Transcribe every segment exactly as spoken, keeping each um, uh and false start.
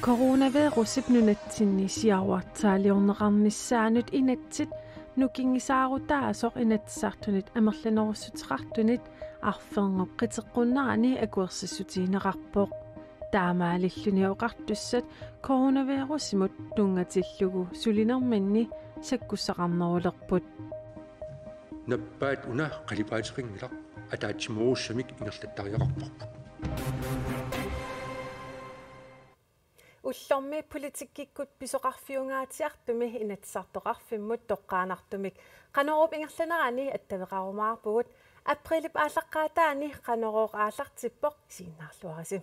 Coronavirusip nunatsinni siaruartaaliorneqarnissaanut inatsit nukingisaarutaasoq Inatsisartunit amerlanerussuteqartunit arferngup qiteqqunnerani akuersissutigineqarpoq. Taamaalilluni oqartussat coronavirusimut tunngatillugu sulinerminni sakkussaqarnerulerput. Nappaat una qalipaateqanngilaq, ataatsimoorussamik ingerlattariaqarparput. Ullormi politikkikkut pisoqarfiungaatsiartumi Inatsisartoqarfimmut toqqaannartumik Qanoruup ingerlanerani attaveqarumaarpugut. Aprilip aallaqqaataani Qanorooq aallartippoq, isiginnaarluarisi.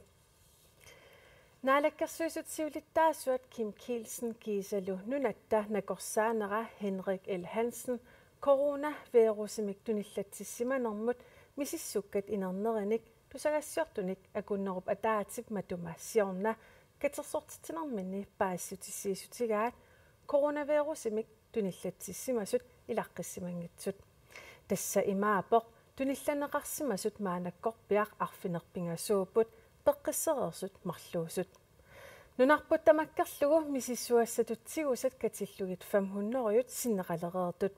Naalakkersuisut siulittaasuat Kim Kielsen kiisalu nunatta nakorsaanera Henrik L. Hansen coronavirusimik tunillatsissimanermut misissukkat inernerinik tusagassiortunik akunnerup ataatsip matuma siorna katersortitsinerminni paasissutissiissutigaat coronavirusimik tunillatsissimasut ilaqqissimanngitsut. Tassa imaappoq tunillanneqarsimasut maannakkorpiaq arfineq-pingasuupput peqqissereersut marluusut. Nunarput tamakkerlugu misissugassatut tigusat katillugit fem hundrede sinneqalereertut.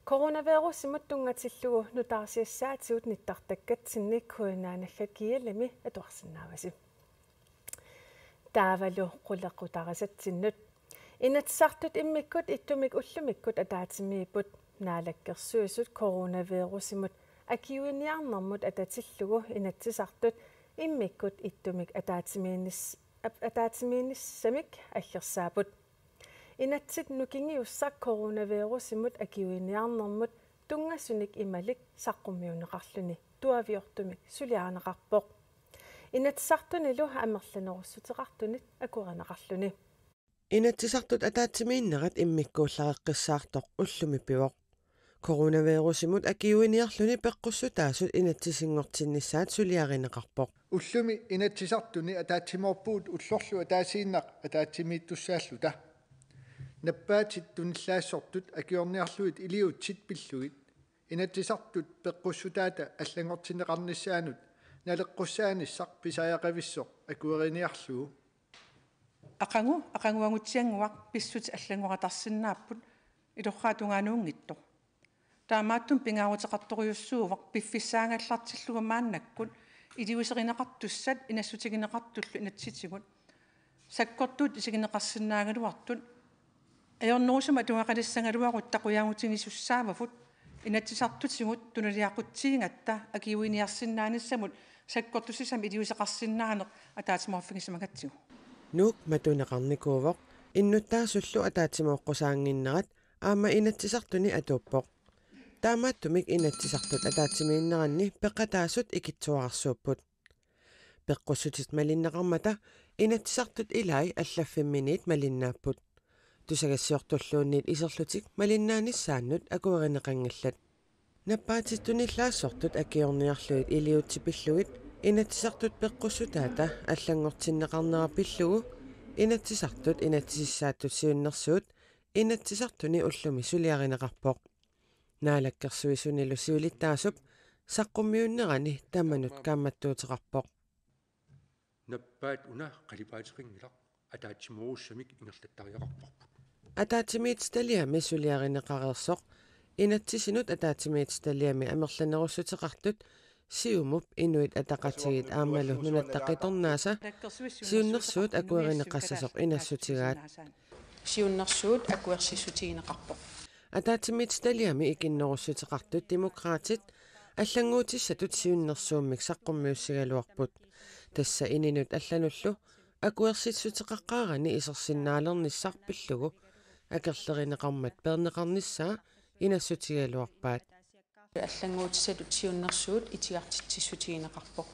Coronavirusimut tunngatillugu nutaarsiassaatigut nittartakkatsinni K N R naggat G L-imi atuarsinnaavasi. Taavalu qulequtarisatsinnut. Inatsisartut immikkut ittumik ullumikkut ataatsimiipput. Naalakkersuisut coronavirusimut akiuiniarnermut atatillugu Inatsisartut immikkut ittumik ataatsimiinnis-, ap-, ataatsimiinnissamik aggersaapput. Inatsit nukingiussaq coronavirusimut akiuiniarnermut tunngasunik imalik saqqummiunneqarluni tuaviortumik suliarineqarpoq. Inatsisartunilu amerlanerussuteqartunit akuerineqarluni. Inatsisartut ataatsimiinnerat immikkuullareqqissaartoq ullumi pivoq. Coronavirusimut akiuiniarluni peqqussutaasut inatsisinngortinnissaat suliarineqarpoq. Ullumi Inatsisartuni ataatsimoorpugut ullorlu ataasiinnaq ataatsimiittussaalluta. Nappaatit tunillaassortut akiorniarlugit iliuutsit pillugit Inatsisartut peqqussutaata allanngortinneqarnissaanut naleqqussaanissaq pisariaqavissoq akueriniarlugu. Aqagu, aqaguagutsiannguaq pissutsit allanngoratarsinnaapput ilorraap tungaanuunngitsoq. Taamaattumik pingaaruteqartorujussuuvoq piffissaagallartillugu maannakkut iliuuserineqartussat inassutigineqartullu inatsisitigut sakkortuut isigineqarsinnaagaluartut, ajornerusumik atugaqalissagaluarutta qujagutigisussaavugut Inatsisartutigut tunaliaqutsigigatta akiuiniarsinnaanissamut sakkortusisamik iliuuseqarsinnaaneq ataatsimoorfigisimagatsigu. Nuuk matuneqarnikuuvoq innuttaasullu ataatsimooqqusaannginnerat aamma Inatsisartuni atuuppoq. Taamaattumik Inatsisartut ataatsimiinneranni peqataasut ikittuararsuupput. Peqqussutit malinneqarmata Inatsisartut ilai allaffimminniit malinnaapput. Tusagassiortulluunniit iserlutik malinnaanissaannut akuerineqanngillat. Nappaatit tunillaassortut akiorniarlugit iliuutsit pillugit Inatsisartut peqqussutaata allanngortinneqarnera pillugu Inatsisartut inatsisissaattut siunnersuut Inatsisartuni ullumi suliarineqarpoq. Naalakkersuisunilu siulittaasup saqqummiunnerani tamanut kaammattuuteqarpoq. Nappaat una qalipaateqanngilaq, ataatsimoorussamik ingerlattariaqarparput. Ataatsimiititaliami suliarineqareersoq inatsisinut ataatsimiititaliami amerlanerussuteqartut Siumup, Inuit Ataqatigiit aammalu Nunatta Qitornaasa siunnersuut akuerineqassasoq inassutigaat. Siunnersuut akuersissutigineqarpoq. Ataatsimiititaliami ikinnerussuteqartut Demokraatit allannguutissatut siunnersuummik saqqummiussigaluarput. Tassa ininut allanullu akuersissuteqaqqaarani isersinnaalernissaq pillugu akerlerineqarmat peerneqarnissaa inassutigigaluarpaat. Allannguutissatut siunnersuut itigartitsissutigineqarpoq.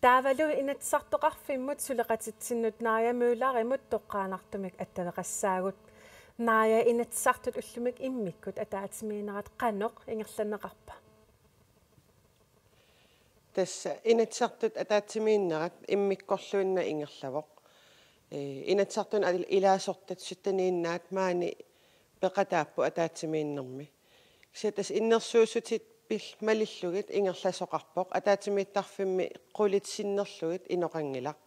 Taavalu Inatsisartoqarfimmut suleqatitsinnut Naja Møllerimut toqqaannartumik attaveqassaagut. Naja, Inatsisartut ullumi immikkut ataatsimiinnerat qanoq ingerlanneqarpa? Tassa Inatsisartut ataatsimiinnerat immikkorluinnaq ingerlavoq. Ee, Inatsisartuni al-, ilaasortat sytteniinnaat maani peqataapput ataatsimiinnermi. Kisianni tassa innersuussutit pil-, malillugit ingerlasoqarpoq, ataatsimiittarfimmi qulit sinnerlugit inoqanngilaq.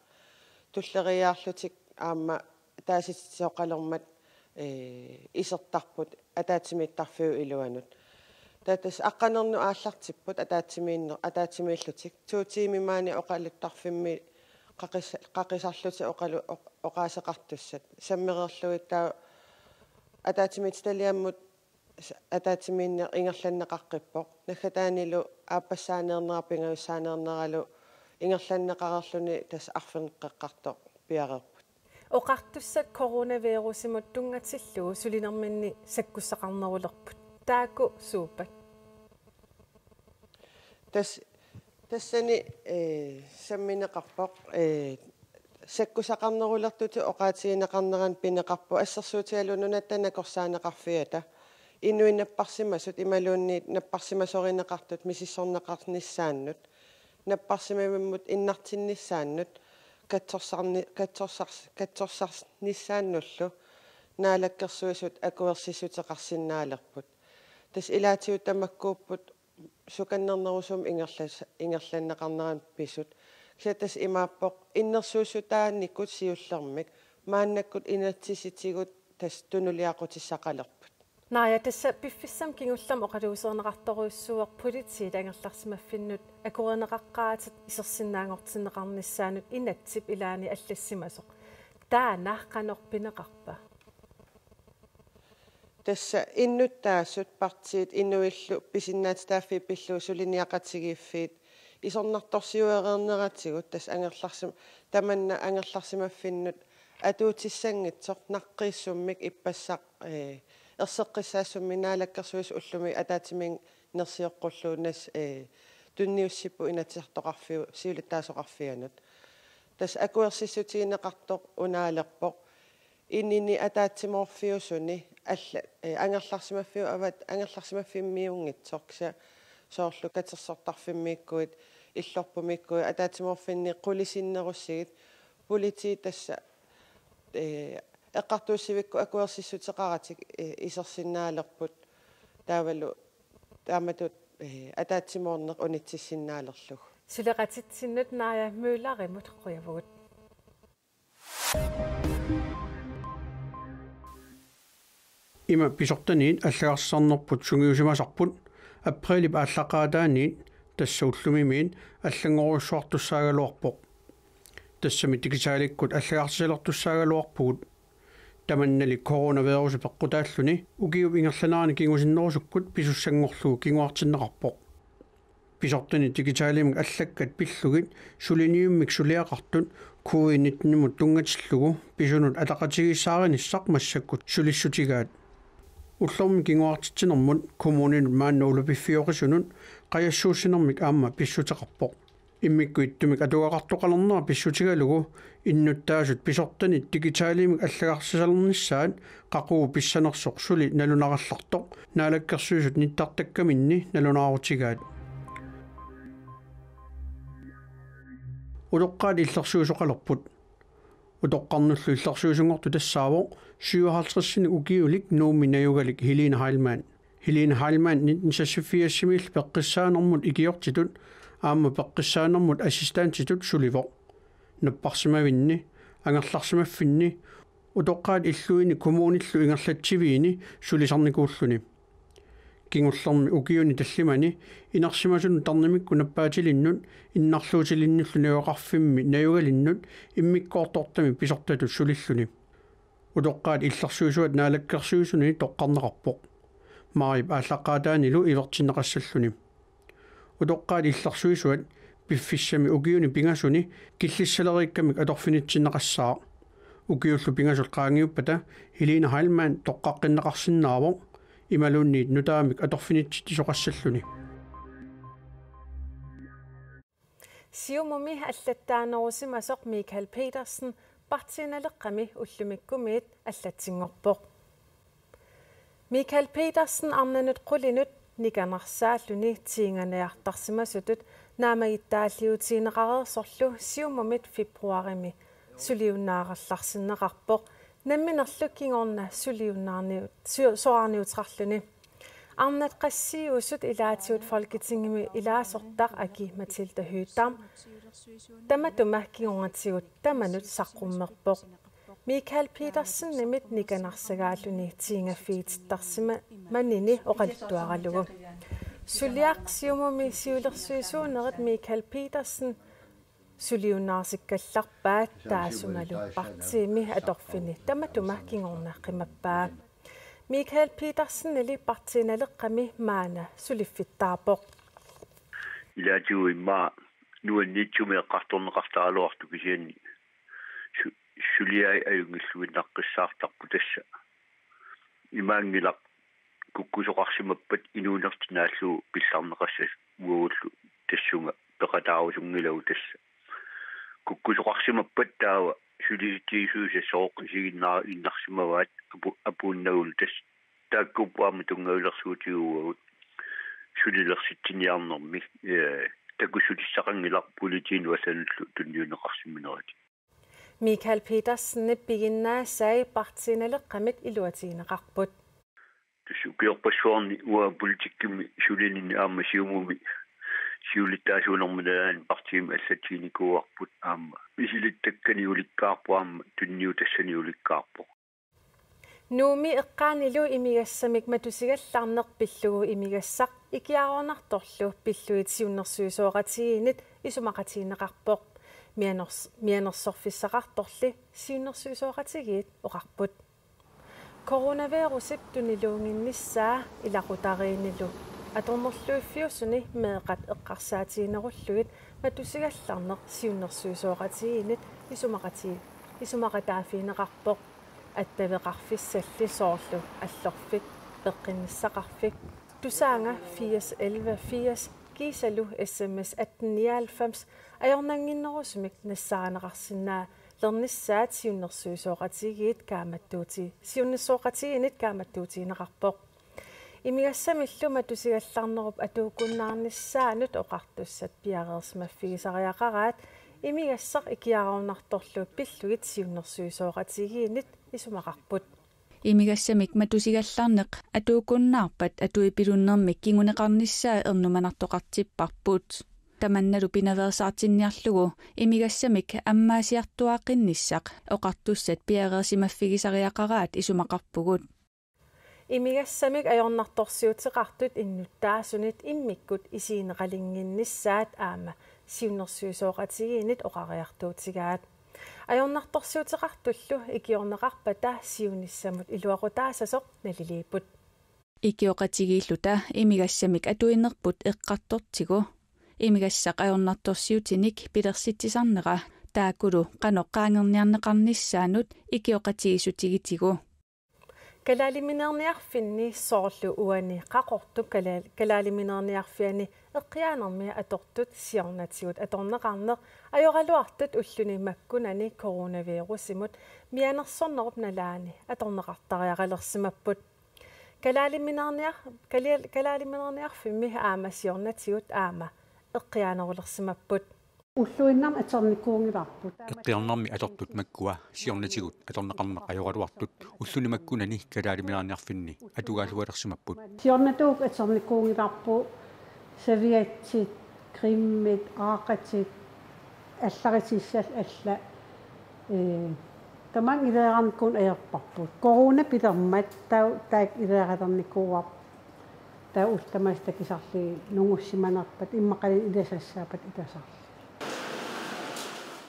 Tulleriiaarlutik aamma taasitisoqalermat, ee, isertarput ataatsimiittarfiup iluanut. Taava tassa aqqaneq-marlunut aallartipput ataatsimiinner-, ataatsimiillutik. To tiimit maani oqaluttarfimmi qaqis-, qaqisarlutik oqalu-, oq-, oqaaseqartussat. Sammereerlugit taava ataatsimiititaliammut s-, ataatsimiinneq ingerlanneqaqqippoq. Naggataanilu aappassaaneernera pingajussaaneerneralu ingerlanneqareerluni tassa arfineq-qeqqartoq piareerput. Oqartussat coronavirusimut tunngatillugu sulinerminni sakkussaqarnerulerput. Taakku suuppat? Tas-, tassani, ee, sammineqarpoq, ee, sakkussaqarnerulertutit oqaatigineqarneranut pineqarpoq assersuutigalugu Nunatta Nakorsaaneqarfiata, inuit napparsimasut imaluunniit napparsimasorineqartut misissorneqarnissaannut, napparsimavimmut innartinnissaannut, katsorsarni-, katsorsars-, katsorsarnissaannullu Naalakkersuisut akuersissuteqarsinnaalerput. Tassa ilaatigut tamakkuupput sukannernerusumik ingerlas-, ingerlanneqarneranut pisut. Kisianni tassa imaappoq innersuussutaanikut siullermik maannakkut inatsisitigut tassa tunuliaqutissaqalerput. Naaja, tassa piffissami kingullermi oqaluuserineqartorujussuuvoq politiit angerlarsimaffinnut akuerineqaqqaatit isersinnaanngortinneqarnissaannut inatsisip ilaani allassimasoq. Taanna qanoq pineqarpa? Tassa innuttaasut partiit inuillu pisinnaatitaaffii pillugu suliniaqatigiiffiit isornartorsiuereerneratigut tassa angerlarsim-, tamanna angerlarsimaffinnut atuutissanngitsoq naqqiissummik ippassaq, ee, erseqqissaassummi Naalakkersuisut ullumi ataatsimiinnersioqqullugu nas-, ee, tunniussipput Inatsisartoqarfiup siulittaasoqarfianut. Tassa akuersissutigineqartoq unaalerpoq. Inini ataatsimoorfiusuni alla, ee, angerlarsimaffiup avat-, angerlarsimaffimmiunngitsoq kisianni soorlu katersortarfimmiikkuit, illorpumiikkuit, ataatsimoorfinni qulit sinnerussigit, politiit tassa, ee, eqqartuussivikkut akuersissuteqaratik, ee, isersinnaalerput taavalu taamatut, ee, ataatsimoorneq unitsissinnaalerlugu. Suleqatitsinnut Naaja Møllerimut qujavugut. Ima pisortaniit allagarsisarnerput sungiusimasarput aprilip aallaqqaataaniit, tassa ullumimiit allanngorujussuartussaagaluarpoq. Tassami digitalikkut allagarsisalertussaagaluarpugut. Tamannali coronavirusi peqqutaalluni ukiup ingerlanerani kingusinnerusukkut pisussanngorlugu kinguartinneqarpoq. Pisortanit digitalimik allakkat pillugit suliniummik suliaqartut covid nitten-imut tunngatillugu pisunut ataqatigiissaarinissaq massakkut sulissutigaat. Ullormi kinguartitsinermut kommuninut maanna ulapiffioqisunut qajassuussinermik aamma pissuteqarpoq. Immikkut ittumik atugaqartoqalernera pissutigalugu innuttaasut pisortanit digitalimik allagarsisalernissaat qaqugu pissanersoq suli nalunarallartoq Naalakkersuisut nittartakkaminni nalunaarutigaat. Utoqqaat illersuisoqalerput. Utoqqarnullu illersuisunngortoq tassaavoq syvoghalvtredsinik ukiulik Nuummi najugalik Helene Heilmann. Helene Heilmann nitten seksogfirsimiilli peqqissaanermut ikiortitut aamma peqqissaanermut assistentitut sulivoq. Napparsimavinni, angerlarsimaffinni, utoqqaat illuini kommunillu ingerlatsiviini sulisarnikuulluni. Kingullermi ukiuni tallimani inersimasunut tarnimikkut nappaatilinnut innarluutilinnullu najugaqarfimmi najugalinnut immikkoortortami pisortatut sulilluni. Utoqqaat illersuisuat Naalakkersuisuni toqqarneqarpoq. Maajip aallaqqaataanilu ivertinneqassalluni. Utoqqaat illersuisuat piffissami ukiuni pingasuni killissaleriikkamik atorfinitsinneqassaaq. Ukiullu pingasut qaangiuppata Helene Heilmann toqqaqqinneqarsinnaavoq imaluunniit nutaamik atorfinitsitsisoqassalluni. Siumumi allattaanerusimasoq Michael Petersen Partii Naleqqami ullumikkumiit allatsinngorpoq. Michael Petersen arnanut qulinut nikanarsaalluni tiinganiartarsimasutut naammagittaalliutigineqareersorlu Siumumit februarimi suliunnaarallarsinneqarpoq, namminerlu kingorna suliunnaarniu-, su-, soraarniuteqarluni. Arnat qassiusut ilaatigut Folketingimi ilaasortaq Aki-Matilda Høegh-Dam tamatuma kingornatigut tamanut saqqummerpoq. Michael Petersenimit nikanarsagaalluni tiingaffigitittarsimanini oqaluttuaralugu. Suliaq Siumumi siulersuisuunerit Michael Petersen suliunnaarsikkallarpaat taassumalu partiimi atorfini tamatuma kingorna qimappaa. Michael Petersenili Partii Naleqqami maanna suliffittaarpoq. Ilaatigut immaqa nuanniitsumik eqqartorneqartaraluartoq kisianni su-, suliai ajunngilluinnaqqissaartarput tassa. Imaanngilaq kukkusoqarsimappat inuunertik naallugu pillarneqassasut uagullu tassunga peqataarusunngilagut tassa. Kukkusoqarsimappat taava sulisitsisuisa sooq isiginnaarinnarsimavaat apu-, apuunnagulu tassa. Taakkuupput aamma tunngavilersuutigut uagut sulilersitsiniarnermi, ee, takussutissaqanngilaq politiinut allanullu tunniunneqarsimanerit. Michael Petersenip piginnaasai Partii Naleqqamit iluatigineqarput. Tassa ukiorpassuarni uanga politikkimi sulininni aamma Siumumi siulittaasuunerma nalaani partiimi allatsiginikuuarput aamma. Misilittakkani ulikkaarpoq aamma tunniutassanik ulikkaarpoq. Nuummi eqqaanilu imigassamik matusigallarneq pillugu imigassaq ikiaroornartorlu pillugit siunnersuisooqatigiinnit isumaqatigineqarpoq. Mianers-, mianersorfissaqartorli siunnersuisooqatigiit oqarput. Coronavirusip tuniluunnginnissaa ilaqutariinnilu atornerluiffiusuni meeqqat eqqarsaatiginerullugit matusigallarneq siunnersuisooqatigiinnit isumaqati-, isumaqataaffigineqarpoq. Attaveqarfissalli soorlu allorfik, peqqinnissaqarfik, Tusaannga firs elleve firs kiisalu S M S atten nioghalvfems ajornannginnerusumik nassaarineqarsinnaalernissaat siunnersuisooqatigiit kaammattuuti-, siunnersuisooqatigiinnit kaammattuutigineqarpoq. Imigassamillu matusigallarnerup atuukkunnaarnissaanut oqartussat piareersimaffigisariaqaraat imigassaq ikiaroornartorlu pillugit siunnersuisooqatigiinnit isumaqarput. Imigassamik matusigallarneq atuukkunnaarpat atuipilunnermik kinguneqarnissaa ernumanartoqartipparput. Tamannalu pinaveersaartinniarlugu imigassamik ammaasiartuaaqinnissaq oqartussat piareersimaffigisariaqaraat isumaqarpugut. Imigassamik ajornartorsiuteqartut innuttaasunit immikkut isigineqalinnginnissaat aamma siunnersuisooqatigiinnit oqariartuutigaat. Ajornartorsiuteqartullu ikiorneqarpata siunissamut iluaqutaassasoq naliliipput. Ikioqatigiilluta imigassamik atuinerput eqqartortigu imigassaq ajornartorsiutinik pilersitsisarnera taakkulu qanoq qaangerniarneqarnissaanut ikioqatigiissutigitigu. Kalaaliminerniarfinni soorlu uani Qaqortup kala-, Kalaaliminerniarfiani eqqiaanermi atortut siornatigut atorneqarneq ajoraluartut ulluni makkunani coronavirusimut mianersornerup nalaani atorneqartariaqalersimapput. Kalaaliminerniar-, kali-, Kalaaliminerniarfimmi aamma siornatigut aamma eqqiaanerulersimapput. Ulluinnarni atornikuunngilarput. Eqqiornermi atortut makkua siornatigut atorneqarneq ajoraluartut ulluni makkunani Kalaaliminerniarfinni atugaalualersimapput. Siornatigut atornikuunngilarput servietsit, cremit, aaqatit, allaritissat alla, ee, tamaanga ileeqarnikuuneq ajorparput. Corona pilermat taava taakku ileeqalernikuuarput. Taava ullut tamaasa takusarlugit nungussimanerpat immaqaluunniit ilasassaappata ilasarlugit.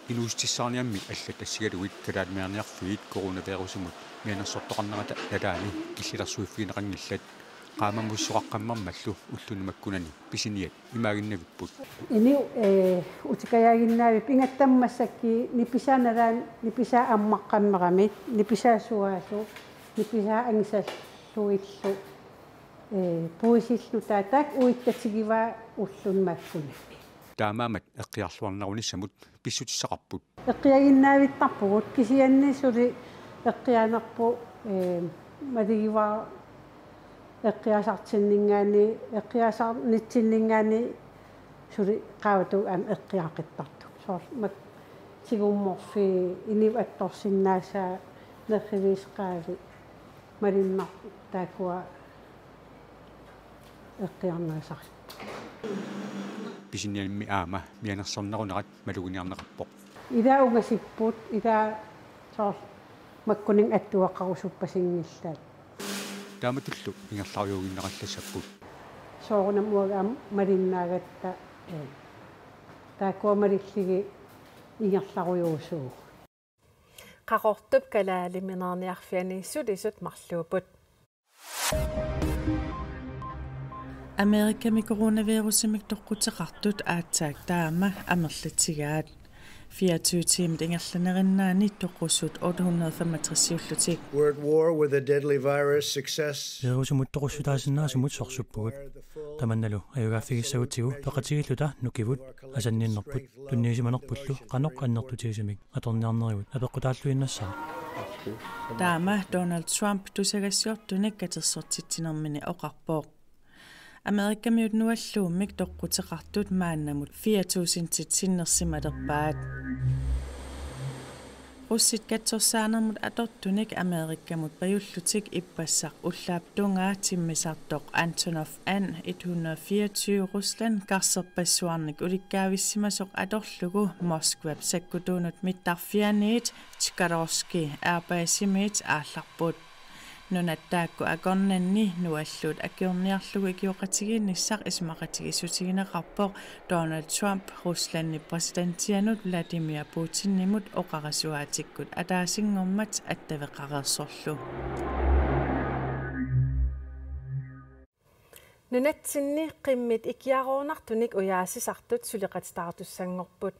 Inuussutissaarniarnermi allat assigalugit Kalaaliminerniarfiit coronavirusimut mianersortoqarnerata nalaani killilersuiffigineqanngillat. Qaammamussisoqaqqammermallu ulluni makkunani pisiniat imaaginnavipput. Inuit, ee, utikajaaginnaavipput ingattammassakkut nipisaat nalaani, nipisaat ammaqqammeramik, nipisaat suaasut, nipisaat angisallugillu, ee, puisilluta taakku uittatigivaat ulluni makkunani. Taamaammat eqqiarluarnerunissamut pissutissaqarput. Eqqiaginnaavittarpugut kisianni suli eqqiaanerput, ee, maligivara eqqiaasartinninngaanniit, eqqiaasarnitsinninngaanniit suli qaavatigut aamma eqqiaaqittartut. Soorlu mak-, tigummorfii, inuit attorsinnaasaat, nerriviissuseqaavit, malunnartut taakkua eqqiarnerisarput. Pisiniarnermi aamma mianersornerunerat maluginiarneqarpoq. Ila ungasipput, ila soorlu makkuninnga attuaqqarusuppasinngillat. Taamatullu ingerlarujuuginnarallassapput. Soorunami uagut aamma malinnaagatta, ee, taakkua malillugit ingerlarujuusuugut. Qaqortup kalaaliminerniarfiani sulisut marluupput. Amerikami coronavirusimik toqquteqartut aatsaat taama amerlatigaat. Fireogtyve tiimit ingerlanerinnaanni toqusut ottehundredefemogtresiullutik. We're at war with a deadly virus. Success. Virusimut toqussutaasinnaasumut sorsuppugut. Tamannalu ajugaaffigissagutsigu peqatigiilluta nukivut asanninnerput tunniusimanerpullu qanoq annertutigisumik atorniarnerigut apeqqutaalluinnassaaq. Taama Donald Trump tusagassiortunik katersortitsinermini oqarpoq. Amerikamiut nualluummik toqquteqartut maannamut fire tusindit sinnersimalerpaat. Russit katsorsaanermut atortunik Amerikamut pajullutik ippassaq ullaap tungaa timmisartoq Antonov An et hundrede fireogtyve Rusland karserpassuarnik ulikkaavissimasoq atorlugu Moskvap sakkutuunut mittarfianiit Chkarovskij Air Base-imiit aallarput. Nunat taakku akornanni nualluut akiorniarlugu ikioqatigiinnissaq isumaqatigiissutigineqarpoq Donald Trump Ruslandip præsidentianut Vladimir Putinimut oqarasuaatikkut ataasinngormat attaveqareersorlu. Nunatsinni qimmit ikiaroornartunik ujaasisartut suleqatitaartussanngorput.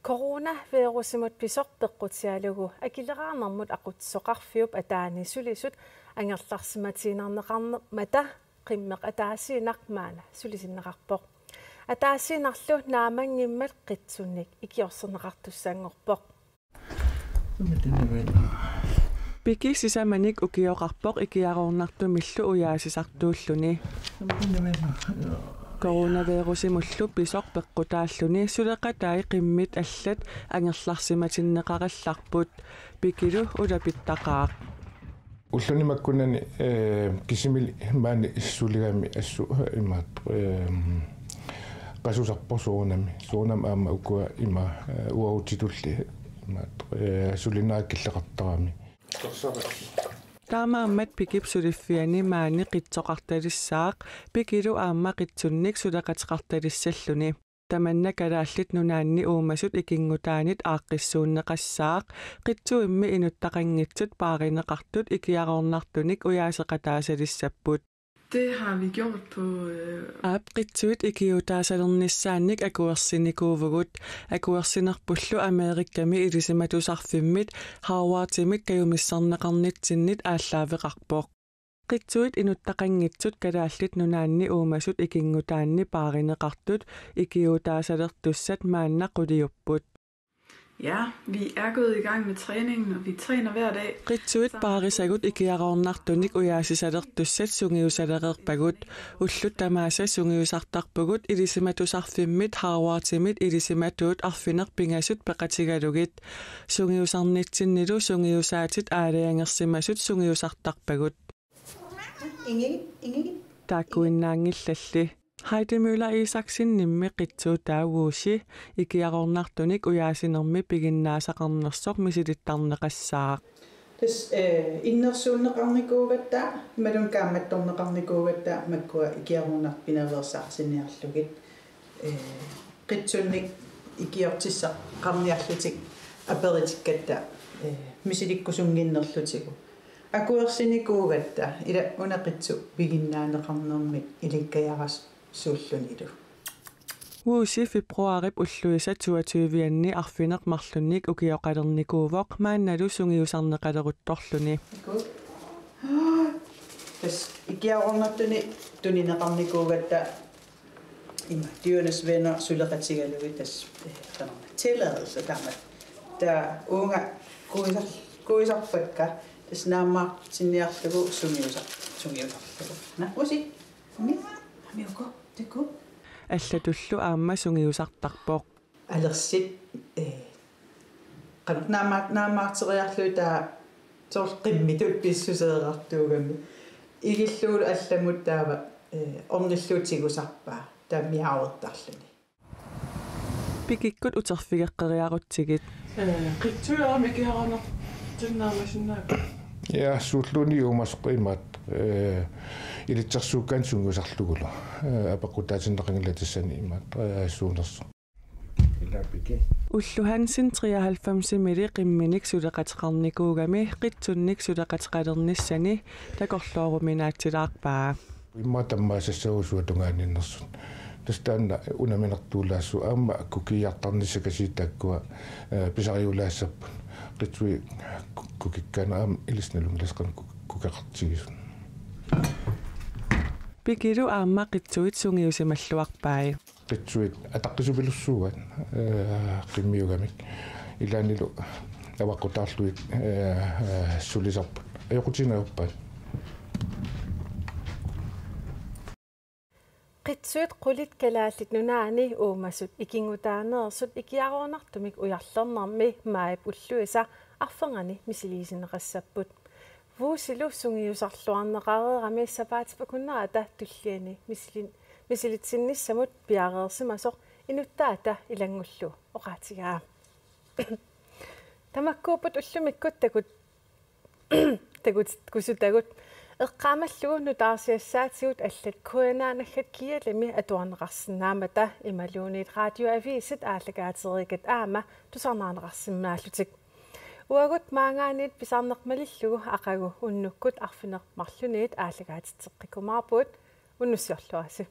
Coronavirusimut pisoq peqqutigalugu akileraarnermut aqutsisoqarfiup ataani sulisut angerlarsimatiinnarneqarmata qimmeq ataasiinnaq maanna sulisinneqarpoq. Ataasiinnarlu naammanngimmat qitsunnik ikiorserneqartussanngorpoq. Piki sisamanik ukioqarpoq ikiaroornartumillu ujaasisartuulluni. Coronavirusimullu pisoq peqqutaalluni suleqatai qimmit allat angerlarsimatinneqarallarput. Pikilu ulapittaqaaq. Ulluni makkunani, eh, kisimi maani suligami assut imaattoq, eh, qasusarpoq soorunami. Soorunami aamma ukua ima, eh, uagutsitulli imaattoq, eh, sulinerat killeqartarami. Taamaammat Pikip suliffiani maani qitsoqartalissaaq, Pikilu aamma qitsunnik suleqateqartalissalluni. Tamanna Kalaallit Nunaanni uumasut ikinngutaannit aaqqissuunneqassaaq, qitsuimmi inuttaqanngitsut paarineqartut ikiaroornartunik ujaaseqataasalissapput. Det har vi gjort på, øh, Aap, qitsuit ikiuutaasalernissaannik akuersinikuuvugut. Akuersinerpullu Amerikami ilisimatusarfimmit Harvardimit kajumissarneqarnitsinnit aallaaveqarpoq. Qitsuit inuttaqanngitsut Kalaallit Nunaanni uumasut ikinngutaanni paarineqartut ikiuutaasalertussat maanna quliupput. Ja, vi er gået i gang med træningen, og vi træner hver dag. Qitsuit paarisagut ikiaroornartunik ujaasisalertussat sungiusalereerpagut. Ullut tamaasa sungiusartarpugut ilisimatusarfimmit Harvardimit ilisimatuut arfineq-pingasut peqatigalugit. Sungiusarnitsinnilu sungiusaatit aalajangersimasut sungiusartarpagut. Taakkuinnaanngillalli. Heidi Møller Isaksenimmi qitsuutaa Wuxi ikiaroornartunik ujaasinermi piginnaasaqarnersoq misilittarneqassaaq. Tassa, eh, innersuunneqarnikuugatta, imaluunniit kaammattorneqarnikuugatta makkua ikiaroornartut pinaveersaartinniarlugit. Eh, qitsunnik ikiortissaqarniarlutik aperitikkatta, eh, misilikkusunnginnerlutigu. Akuersinikuugatta ila una qitsu piginnaaneqarnermik ilikkajaraasuullunilu. Wuxi februaarip ulluisa toogtyve-anni arfineq-marlunnik ukioqalernikuuvoq maannalu sungiusarneqaleruttorluni. Tassa ikiaroornartunik tunineqarnikuugatta ima Dyrenes Venner suleqatigalugit tassa, eh, qanormaa tilladelse taamak. Taava uunga kuisar-, kuisarpakka tassa naammaartinniarlugu sungiusar-, sungiusarlugu. Naa, Wuxi. Ami, ami uku, tiku. Allatullu aamma sungiusartarpoq. Alersit, eh, qanoq naamma-, naammaarteriarlugit taava soorlu qimmitut pissuseerartuugami. Igillugulu allamut taava Ornilluutigusarpaa tammiaortarluni. Pikikkut uterfigeqqeriarutsigit. Qitsuiaram ikiaroornartinnaamasinnaappa. Ja, suulluunniit uumasoq imaat ilitsersuukkaanni sungiusarlugulu apeqqutaatinneqanngilaq tassani imaat suunersoq. Ullu Hansen treoghalvfemsimili qimminik suleqateqarnikuugami qitsunnik suleqateqalernissani takorlooruminaatsilaarpaa. Immaqa tammaasassagusua tungaaniinnersut. Tassa taanna unaminertuulaassuu aamma kukiiartarnissakasiit taakkua pisariulaassapput. Qitsui kukikkaanera aamma ilissi nalunngilarsi qanoq kukeqartigisut. Pikilu aamma qitsuit sungiusimalluarpai. Qitsuit ataqqisupilussuugaat qimmiugamik. Ilaannilu avaqqutaarlugit sulisarput. Ajoqutigineq ajorpaat. Qitsuit qulit Kalaallit Nunaanni uumasut ikinngutaaneersut ikiaroornartumik ujarlernermi maajip ulluisa arfernganni misiliisinneqassapput. Vuusilu sungiusarluarneqareerami sapaatip akunnerata tulliani misili- misilitsinnissamut piareersimasoq inuttaata ilanngullugu oqaatigaa. Tamakkuupput ullumikkut takut- takut- kusutagut. Eqqaamallugu nutaarsiassaatigut allat K N A naggat gl-imi atuarneqarsinnaammata imaluunniit Radioavisit aallakaatereerakku aamma tusarnaarneqarsinnaallutik. Uagut maanngaanniit pisarneq malillugu aqagu unnukkut arfineq-marlunniit aallakaatitseqqikkumaarpugut, unnussiorluarisi.